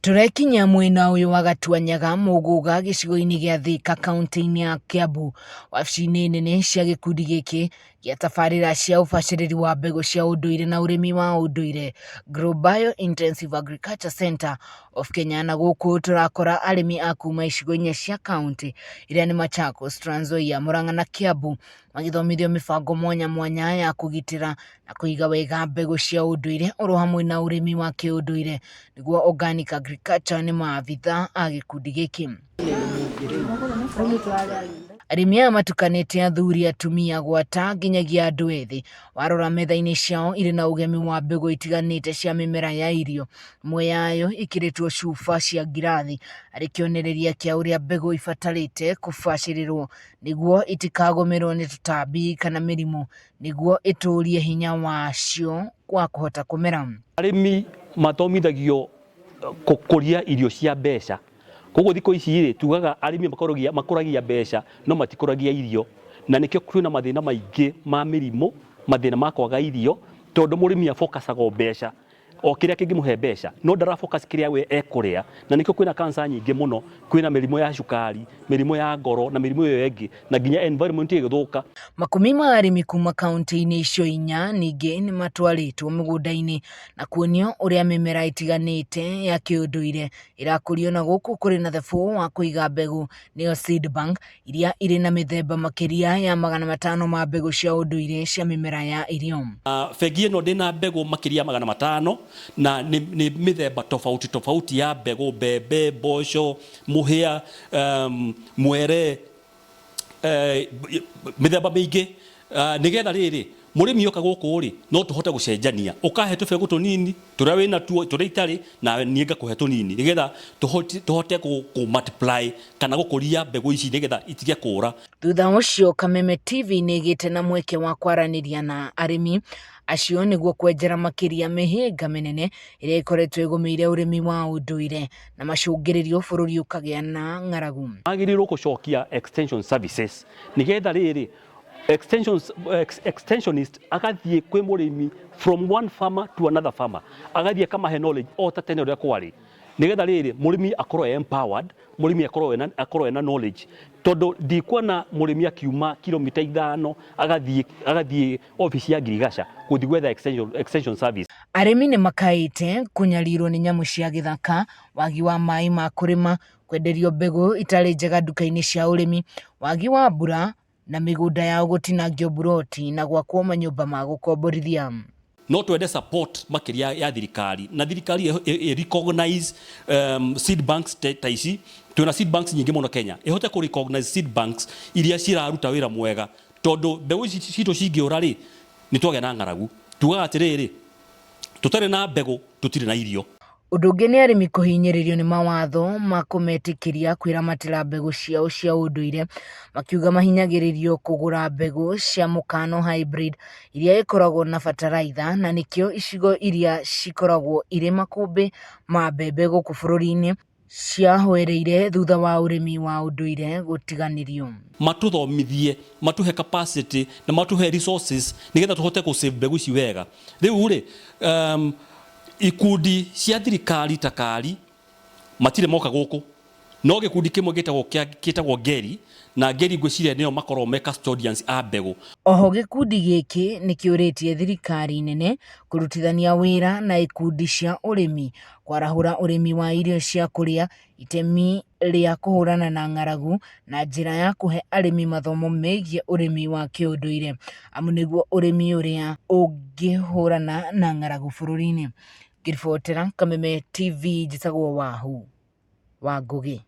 Tũrekinyia mwena ũyũ wa Gatuanyaga Mũgũga gĩcigo-inĩ gĩa Thĩka kaũntĩ-inĩ ya Kĩambu wabici-inĩ nene cia gĩkundi gĩkĩ gĩa tabarĩra cia ũbacĩrĩri wa mbegũ cia ũndũire na ũrĩmi wa ũndũire Grow Bio Intensive Agriculture Center of Kenya na gũkũ tũrakora arĩmi a kuma icigo inya cia kaũntĩ iria nĩ Machakos, Trans Nzoia, Murang'a na Kiambu magĩthomithio mĩbango mwanya mwanya ya kũgitĩra na kũiga wega mbegũ cia ũndũire oro hamwe na ũrĩmi wa kĩũndũire nĩguo organic agriculture nĩ maabitha a gĩkundi gĩkĩ. Arĩmi aya matukanĩte athuri, atumia gwata nginyagia andũ ethĩ. Warora metha-inĩ ciao irĩ na ũgemi wa mbegũ itiganĩte cia mĩmera ya irio, ĩmwe yayo ĩkĩrĩtwo cuba cia ngirathi arĩ kĩonereria kĩa ũrĩa mbegũ ibatarĩte kũbacĩrĩrwo nĩguo itikagũmĩrwo nĩ tũtambi kana mĩrimũ nĩguo ĩtũrie hinya wacio wa kũhota kũmera. Arĩmi mathomithagio gũkũria irio cia mbeca. Koguo thikũ ici rĩ, tugaga arĩmi makũragia mbeca no matikũragia irio. Na nĩkĩo kwĩna mathĩna maingĩ ma mĩrimũ, mathĩna ma kwaga irio, tondũ mũrĩmi a focus aga o mbeca. O kĩrĩa kĩngĩmũhe mbeca, no ndara focus kĩrĩa we ekũrĩa. Na nĩkĩo kwĩna cancer nyingĩ mũno, kwĩna mĩrimũ ya cukari, mĩrimũ ya ngoro na mĩrimũ ĩyo ĩngĩ, na nginya environment ĩgĩthũka. Makũmi ma arĩmi kuma kaunti-inĩ icio inya ningĩ nĩ matwarĩtwo mĩgũnda-inĩ na kuonio ũrĩa mĩmera ĩtiganĩte ya kĩũndũire ĩrakũrio na gũkũ kũrĩ na thabũ wa kũiga mbegũ nĩyo seed bank iria irĩ na mĩthemba makĩria ya 500 ma mbegũ cia ũndũire cia mĩmera ya irio. Bengi ĩno ndĩna mbegũ makĩria ya 500 na nĩ mĩthemba tofauti tofauti ya mbegũ, mbembe, mboco, mũhĩa, mwere, mĩthemba mĩingĩ nĩgetha rĩrĩ mũrĩmi oka gũkũ rĩ no tũhote gũcenjania, ũkahe tũbegũ tũnini tũrĩa wĩna tuo tũrĩa itarĩ na niĩ ngakũhe tũnini nĩgetha tũhote kũ multiply kana gũkũria mbegũ ici nĩgetha itige kũra. Thutha ũcio Kameme TV nĩ ĩgĩte na mweke wa kwaranĩria na arĩmi acio nĩguo kwenjera makĩria mĩhĩnga mĩnene ĩrĩa ĩkoretwo ĩgũmĩire ũrĩmi wa ũndũire na macũngĩrĩrio bũrũri ũkagĩa na ng'aragu. Magĩrĩirwo gũcokia extension services nĩgetha rĩrĩ extensionist agathiĩ kwĩ mũrĩmi from one farmer to another farmer, agathiĩ akamahe knowledge o ta tene ũrĩa kwarĩ, nĩgetha rĩrĩ mũrĩmi akorwo e empowered, mũrĩmi akorwo ena knowledge, tondũ ndikuona mũrĩmi akiuma kilomita 5 agathiĩ obici ya ngirigaca gũthiĩ gwetha extension service. Arĩmi nĩ makaĩte kũnyarirwo nĩ nyamũ cia gĩthaka, wagi wa maĩ ma kũrĩma, kwenderio mbegũ itarĩ njega nduka-inĩ cia ũrĩmi, wagi wa mbura na mĩgũnda yao gũtinangio mburoti na gwakwo manyũmba ma gũkomborithia. No twende support makĩria ya thirikari, na thirikari ĩ recognize seed banks ta ici. Twĩna seed banks nyingĩ mũno Kenya, ĩhote kũ recognize seed banks iria ciraruta wĩra mwega, tondũ mbegũ ici citũ cingĩũra rĩ, nĩ twagĩa na ng'aragu. Tugaga atĩrĩrĩ, tũtarĩ na mbegũ tũtirĩ na irio. Ũndũ ũngĩ nĩ arĩmi kũhinyĩrĩrio nĩ mawatho ma kũmetĩkĩria kwĩramatĩra mbegũ ciao cia ũndũire, makiuga mahinyagĩrĩrio kũgũra mbegũ cia mũkano hybrid iria ĩkoragwo na bataraitha na nĩkĩo icigo iria cikoragwo irĩ makũmbĩ ma mbembe gũkũ bũrũri-inĩ ciahwereire thutha wa ũrĩmi wa ũndũire gũtiganĩrio. Matũthomithie, matũhe capacity na matũhe resources nĩgetha tũhote gũ save mbegũ ici wega. Rĩu rĩ, ikundi cia thirikari ta KARI matirĩ moka gũkũ, no gĩkundi kĩmwe gĩtagwo Ngeri, na Ngeri ngwĩciria nĩo makoragwo me custodians a mbegũ. Oho gĩkundi gĩkĩ nĩ kĩũrĩtie thirikari nene kũrutithania wĩra na ikundi cia ũrĩmi kwarahũra ũrĩmi wa irio cia kũrĩa, itemi rĩa kũhũrana na ng'aragu na njĩra ya kũhe arĩmi mathomo megiĩ ũrĩmi wa kĩũndũire amu nĩguo ũrĩmi ũrĩa ũngĩhũrana na ng'aragu bũrũri-inĩ. Ngĩribotera Kameme TV njĩtagwo Wahu wa Ngũgĩ.